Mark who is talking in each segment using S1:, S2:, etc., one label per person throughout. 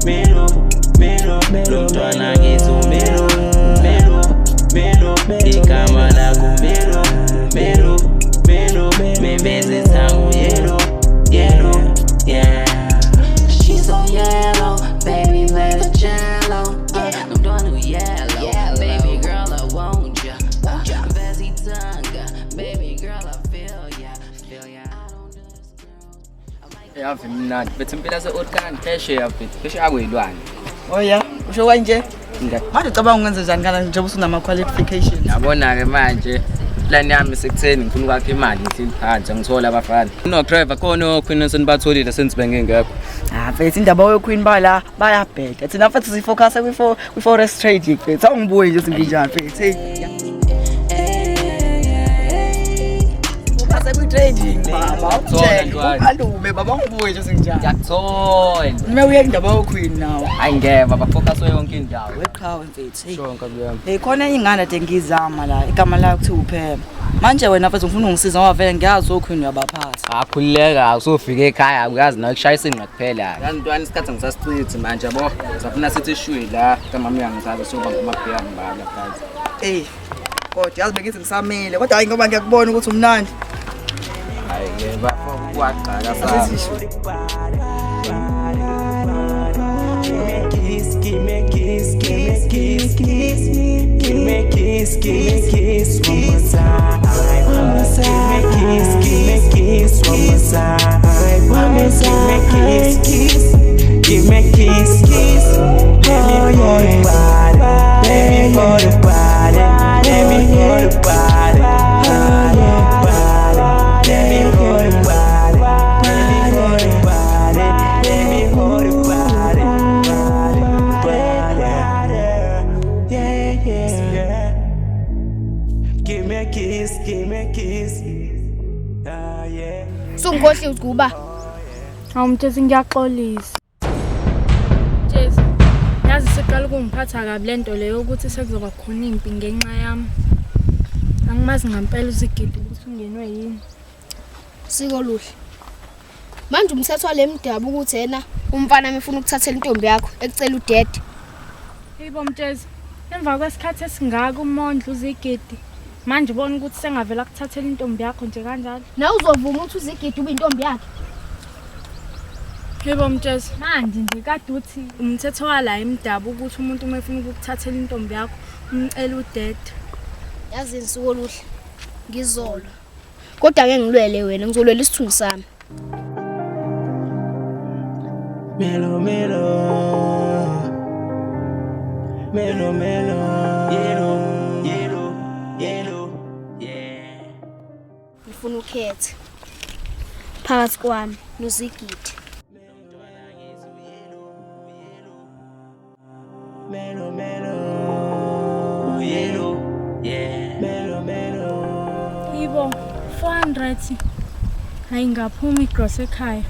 S1: Melo, Melo, Melo, mntwana ngithi Melo, Melo, Melo, igama lakho Melo, Melo, Melo, memeze thangu yellow, yellow, yeah.
S2: She's so yellow, baby, play the cello. I'm doing yellow, baby girl, I want ya. Vezi tongue, baby girl, I feel ya, feel ya. I don't do this, girl. I like
S3: Yave mnandi. Bethi impela se-Old phesheya mfethu. Phesheya kweyilwane.
S4: Oh yeah, usho kanje?
S3: Nga-
S4: Manje ucabanga ukwenza njani kana njengoba usunama qualifications?
S3: Yabona-ke manje plan yami sekutheni ngifuna ukwakha imali ngihleli phansi angithola abafana. No driver khona oQueen senibatholile since bengingekho.
S4: Ah, mfethu indaba yoQueen bala bayabheda. Thina mfethu sifocus kwi forex trading mfethu. Awungibuye nje singinjani mfethu. Hey. Focus kwi trading baba.
S3: Ngiyakuthola, ntwana.
S4: Umalume baba ungibuye nje singinjani.
S3: Ngiyakuthola.
S4: Nime uye indaba yoQueen nawe.
S3: Hayi ngeke baba focus yonke indawo.
S4: Weqhawe mfethu. Hey.
S3: Sho nkabi yami.
S4: Hey khona ingane ade ngizama la igama layo kuthiwa uPhema. Manje wena mfethu ngifuna ungisiza ngoba vele ngiyazi oQueen uyabaphatha.
S3: Akhululeka usufika ekhaya uyazi nawe kushayisa ingqa kuphela. Yazi ntwana isikhathi ngisasichithi manje yabo. Safuna sithi shwi la kamama uyangithatha soba ngamabhiya ngibala guys.
S4: Ey. Kodwa yazi bengithi ngisamile kodwa hayi ngoba ngiyakubona ukuthi umnandi.
S3: Hayi ke bafo kwaqala sa.
S1: Kiss, give me kiss, give me kiss, kiss, give me kiss, give me kiss one more time. Give me kiss, give me kiss one more time. Give me kiss, kiss, give me kiss, kiss. Let me hold your body, let me hold your body, let me hold your body, body, body. Let me hold your body, let me hold your body, let me hold your body, body, body. Yeah, yeah, yeah. Give me a kiss, give me a kiss. Ah, yeah.
S5: Sungikhohliwe ukuba
S6: Hawu Mtshezi ngiyaxolisa. Mtshezi, yazi siqala ukungiphatha kabi lento leyo ukuthi sekuzoba khona impi ngenxa yami. Angimazi ngempela uZigidi ukuthi ungenwe yini.
S5: Siko luhle. Manje umthetho wale mdabu ukuthi yena umfana mefuna ukuthathela intombi yakho ekucela udede.
S6: Yibo Mtshezi, emva kwesikhathi esingaka umondla uZigidi. Manje ubona ukuthi sengavela kuthathela intombi yakho nje kanjalo.
S5: Nawe uzovuma ukuthi uZigidi ube intombi yakhe.
S6: Yebo Mtshezi, manje nje kade uthi umthetho wala emdabu ukuthi umuntu uma efuna ukukuthathela intombi yakho umcela udede.
S5: Yazi insiko luhle. Ngizolwa. Kodwa ngeke ngilwele wena, ngizolwela isithunzi sami.
S1: Melo, melo. Melo, melo. Yellow, yellow, yellow, yeah.
S5: Ngifuna ukhethe phakathi kwami noZigidi.
S1: Melo, melo. Yellow, yeah. Melo, melo.
S6: Yibo 400. Hayi ngaphuma igross ekhaya.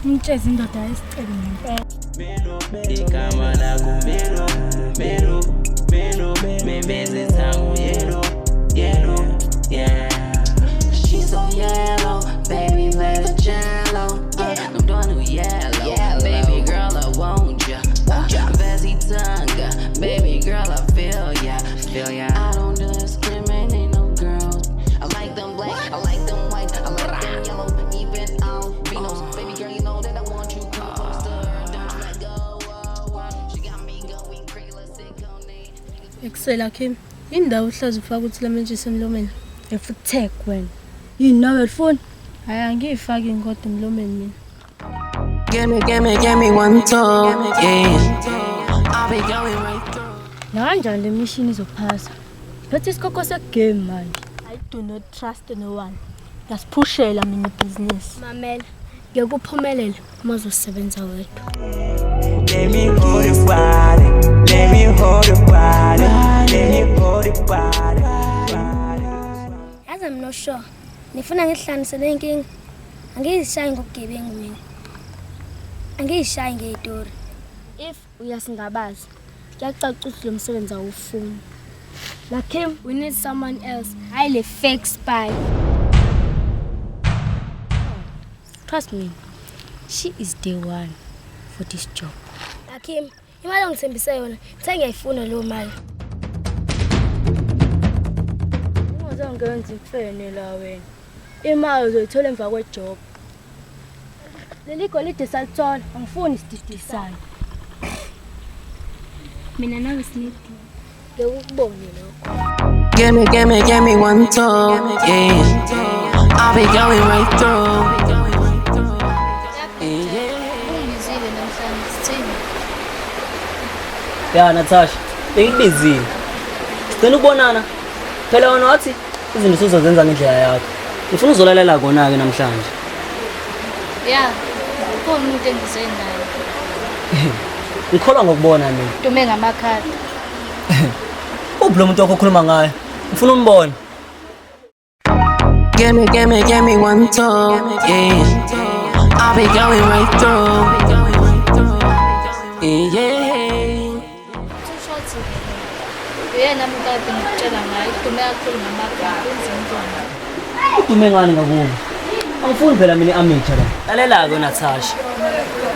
S6: Umtshezi indoda yesicelo ngempela.
S1: Igama lakho Melo, Melo, Melo, memeze thangu yellow, yellow, yeah.
S2: She's so yellow, baby, play the cello. I'm doing yellow, baby girl, I want ya. Vezi tongue, baby girl, I feel ya, feel ya. I don't discriminate no girls. I like them black, I like them white, I like them yellow, even albinos. Baby girl, you know that I want you. Come closer, don't you let go. Oh, she got me going crazy, let's sit on it.
S7: Ekusela Kim, indawo uhlaza ufaka ukuthi lamentshisi emlomeni. Efuthek wena. Yini nawe ulifuna? Hayi angiyifaki ngodwa emlomeni mina.
S2: Give me, give me, give me one, two, yeah. I'll be going right through.
S7: Nakanjani le mission izophasa? Phethe isikhokho segame manje.
S8: I do not trust no one. Ngasiphushela mina ibhizinisi.
S5: Mamela, ngeke uphumelele uma uzosebenza wedwa.
S1: Let me hold your body, let me hold your body, let me hold your body.
S5: Yazi I'm not sure. Nifuna ngihlanganise nenkinga. Angiyishayi ngobugebengu mina. Angiyishayi ngeyitori.
S8: If uyasingabaza, kuyacaca ukuthi lo msebenzi awufuni. Lakim,
S5: We need someone else. Hayi le fake spy.
S7: Trust me. She is the one
S8: for this job. Hakim, imali ongithembise yona, ngithe ngiyayifuna leyo mali.
S7: Ungazangenza imfene la wena. Imali uzoyithola emva kwejob. Leli golide salithola, angifuni isididisana.
S8: Mina nawe sinedini. Ngeke ukubone lokho.
S2: Gimme, gimme, gimme one, two, yeah. I'll be going right through. Yeah.
S5: Ungibizile namhlanje sithini?
S9: Ya Natasha, bengikubizile. Sicela ukubonana. Phela wena wathi izinto usuzozenza ngendlela yakho. Ngifuna uzolalela kona-ke namhlanje.
S5: Ya, ukhona umuntu engize naye.
S9: Ngikholwa ngokubona mina.
S5: Dume ngamakhadi.
S9: Uphi lo muntu wakho okhuluma ngaye? Ngifuna umbone.
S2: Gimme, gimme, gimme one, two, yeah. I'll be going right through. Yeah.
S5: Too short. Uyena umuntu kade ngikutshela ngaye, udume kakhulu ngamakhadi, unzima.
S9: Udume ngani ngakubo? Angifuni phela mina i-amateur la. Lalela-ke Natasha.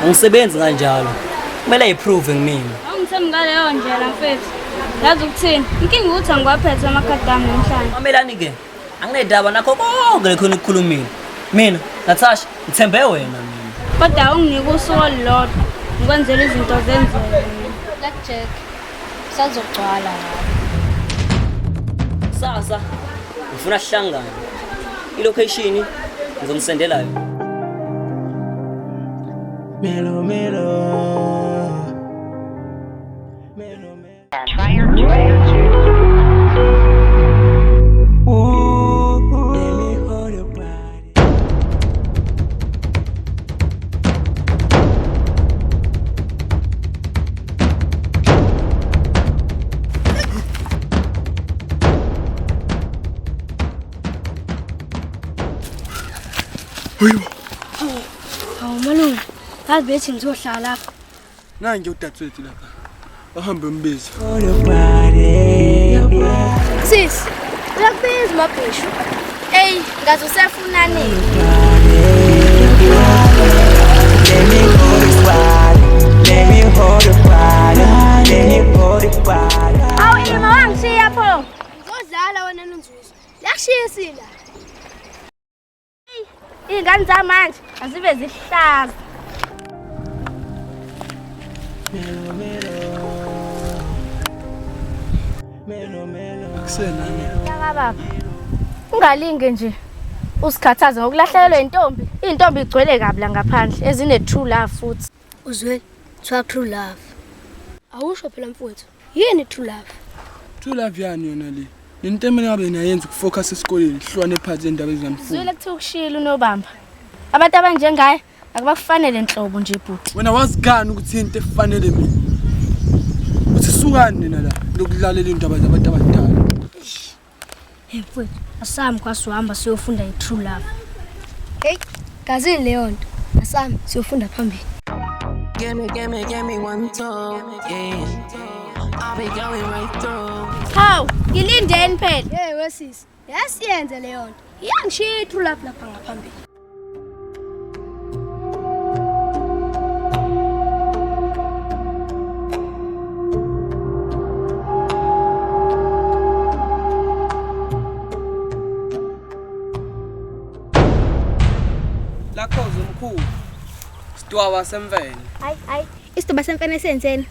S9: Angisebenzi kanjalo. Kumele ayiprove ngimina.
S6: Awungithembi ngaleyo ndlela mfethu. Yazi ukuthini? Inkinga ukuthi angiwaphethe amakhadi ami namhlanje.
S9: Mamelani-ke. Anginedaba nakho konke lokhu enikukhulumile. Mina, Natasha, ngithembe wena mina.
S6: Kodwa unginike usuku olulodwa ngikwenzela izinto zenzeke.
S5: Black Jack. Sazogcwala ngawe.
S9: Kusasa ngifuna sihlangane. I-location ngizonisendela yona.
S1: Melo, melo. Ooh, let me hold your body.
S8: Hawu malume, yazi bethi ngizohlala lapha.
S10: Nange udadewethu lapha. Bahambe umbizo.
S1: Hold your body.
S5: Sis, uyakubiza mabhishu. Ey, ngaze usefunani.
S1: Let me hold your body. Let me hold your body. Let me hold your body.
S6: Hawu ima wangishiya pho.
S5: Ngizodlala wena Nonzuzo. Liyashisa la.
S6: Iy'ngane zamanje azibe zihlaza.
S1: Melo, melo. Melo, melo.
S10: Akusenani.
S6: Yaka baba. Ungalinge nje usikhathaze ngokulahlekelwa intombi. Intombi igcwele kabi la ngaphandle ezine true love futhi.
S8: Uzweli, kuthiwa true love. Awusho phela mfowethu, yini true love?
S10: True love yani yona le. Lento emele ngabe niyayenza ukufocus esikoleni, hlukane phansi endaba ezingamfundi.
S6: Zwile kuthiwa ukushila unobamba. Abantu abanjengaye akubakufanele nhlobo nje bhuti.
S10: Wena wazi kani ukuthi into efanele mina. Uthi sukani nina la lokulalela indaba zabantu abadala.
S8: Hey mfowethu, asami kwasuhamba siyofunda i-true love. Hey, gazini leyo nto. Asami siyofunda phambili.
S2: Gimme, gimme, gimme one, two, yeah. I'll be going right through.
S6: Hawu, ngilindeni phela.
S8: Hey wesisi, yasiyenze leyo nto. Iyangishiya i-true love lapha ngaphambili.
S11: Lakhoza umkhulu. Sidwaba semvelo.
S12: Hayi hayi, isiduba semfene senzeni?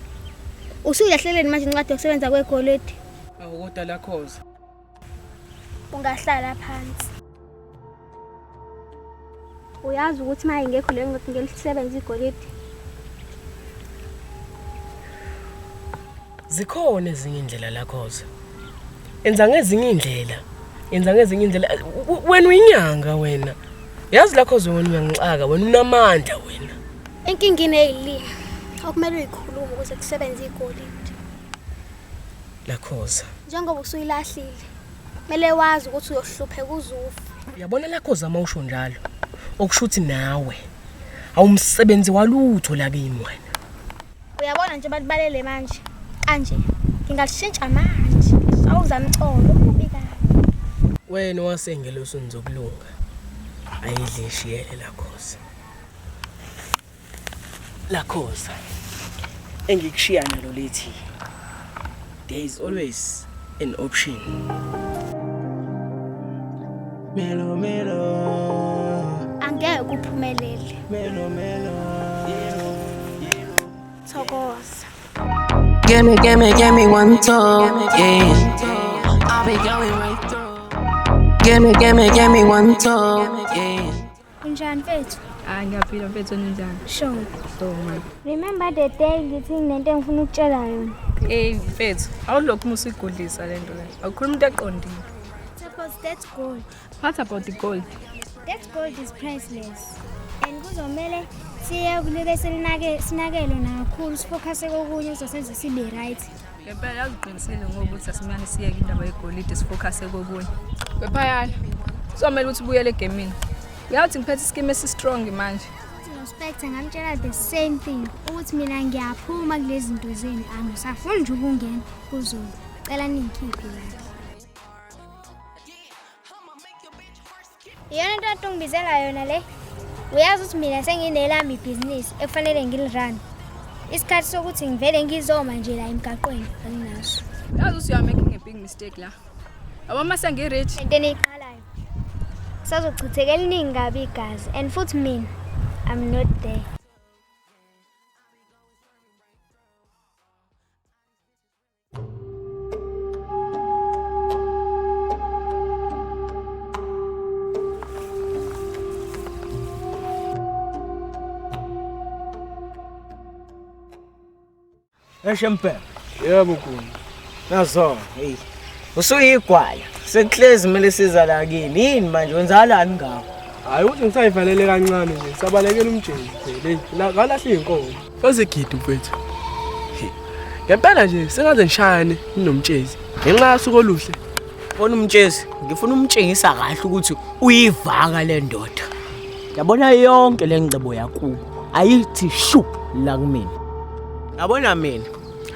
S12: Usulahleleni manje incwadi yokusebenza kwegolide.
S11: Awu kodwa lakhoza.
S12: Ungahlala phansi. Uyazi ukuthi uma ingekho le ncwadi ngeke lisebenze igolide.
S11: Zikhona ezinye indlela lakhoza. Enza ngezinye indlela. Enza ngezinye indlela. Wena uyinyanga wena. Yazi lakhoza wena uyangixaka, wena unamandla wena.
S12: Inkinga ineyilimi okumele uyikhulume ukuze kusebenze igolide.
S11: Lakhoza.
S12: Njengoba usuyilahlile, kumele wazi ukuthi uyohlupheka uzufe.
S11: Uyabona lakhoza uma usho njalo. Okusho ukuthi nawe awumsebenzi walutho la kimi wena.
S12: Uyabona nje abantu balele manje. Anje ngingalishintsha manje. Awuzamcolo kubi kabi.
S11: Wena wasengelosini zokulunga. Ayidlishiyele lakhoza.
S13: Lakhoza. Engikushiya nalo lithi there is always an option.
S1: Melo melo.
S12: Angeke uphumelele.
S1: Melo melo.
S12: Thokoza.
S2: Gimme, gimme, gimme one, two, yeah. I'll be going right through. Gimme, gimme, gimme one, two, yeah.
S12: Unjani mfethu?
S6: Hayi ngiyaphila mfethu ninjani?
S12: Sure.
S6: So man.
S12: Remember the day ngithi nginento engifuna ukutshela yona.
S6: Hey mfethu, awulokhu musigudlisa lento le. Awukhuluma into eqondile.
S12: Suppose that's gold.
S6: What about the gold?
S12: That gold is priceless. And kuzomele siye kulibe silinake sinakele nakakhulu sifocus kokunye kuzosenza sibe right.
S6: Ngempela yaziqinisile ngoba ukuthi asimane siyeke indaba yegolide sifocus kokunye. Wephayana. Kuzomela ukuthi ubuyele egemini. Uyathi ngiphethe ischeme esi-strong manje.
S12: No Spectre ngamtshela the same thing ukuthi mina ngiyaphuma kulezi zinto zenu angisafuni nje ukungena kuzona. Cela ningikhiphe la. Iyona into ade ungibizela yona le. Uyazi ukuthi mina senginelami ibhizinisi ekufanele ngilirun. Isikhathi sokuthi ngivele ngizoma nje la emgaqweni anginaso.
S6: Yazi ukuthi you are making a big mistake la. Yabo mase ngi-rich.
S12: Into eniyiqalayo. Kusazochitheka eliningi kabi igazi and futhi mina I'm not there.
S13: Eshempe.
S10: Yebo khona.
S13: Nazo, hey. Usuyigwala. Sekuhlezi kumele siza la kini. Yini manje wenzalani ngawo?
S10: Hayi ukuthi ngisayivalele kancane nje. Sabalekela umjeni phela. La ngalahla inkomo. Bazigidi mfethu. Ngempela nje sengaze ngishayane nginomtshezi. Ngenxa yasuku oluhle.
S13: Bona umtshezi, ngifuna umtshengisa kahle ukuthi uyivaka le ndoda. Yabona yonke le ngcebo yakubo. Ayithi shu la kumina. Yabona mina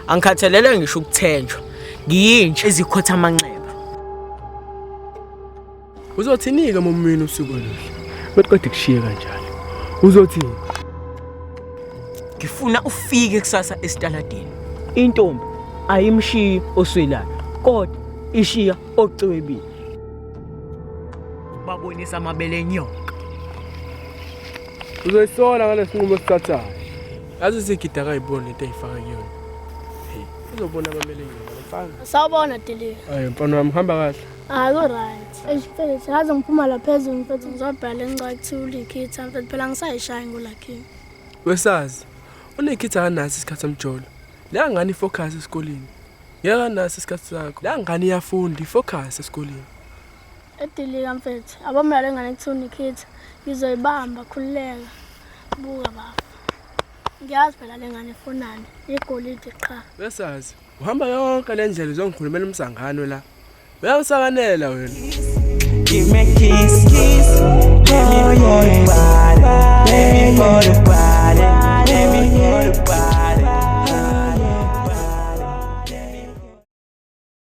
S13: angikhathalele ngisho ukuthenjwa. Ngiyintsha ezikhotha amanxeba.
S10: Uzothini-ke momini usuku oluhle? Beqede kushiye kanjalo. Uzothini?
S13: Ngifuna ufike kusasa esitaladini. Intombi ayimshiyi oswelayo, kodwa ishiya ocwebile. Babonisa amabele enyoka.
S10: Uzoyisola ngalesinqumo osithathayo. Yazi isigidi akayiboni into eyifaka kuyona. Hey, uzobona amabele enyoka mfana.
S7: Sawubona Dilika.
S10: Hayi mfana wami hamba kahle.
S7: Hayi ku right. Eish mfethu, ngaze ngiphuma la phezulu mfethu ngizobhala incwadi kuthiwa ulikhitha mfethu phela ngisayishayi ngolakini.
S10: Wesazi, unekhitha akanaso isikhathi samjolo. La ngane ifocus esikoleni. Ngeke anaso isikhathi sakho. La ngane iyafunda ifocus esikoleni.
S7: Edilika mfethu, abamela lengane kuthiwa uNikhitha ngizoyibamba khululeka. Buka baba. Ngiyazi phela lengane ifunani, igolide qha.
S10: Wesazi, uhamba yonke le ndlela uzongikhulumela umsangano la. Uyangisakanela wena.
S1: Give me kiss, kiss.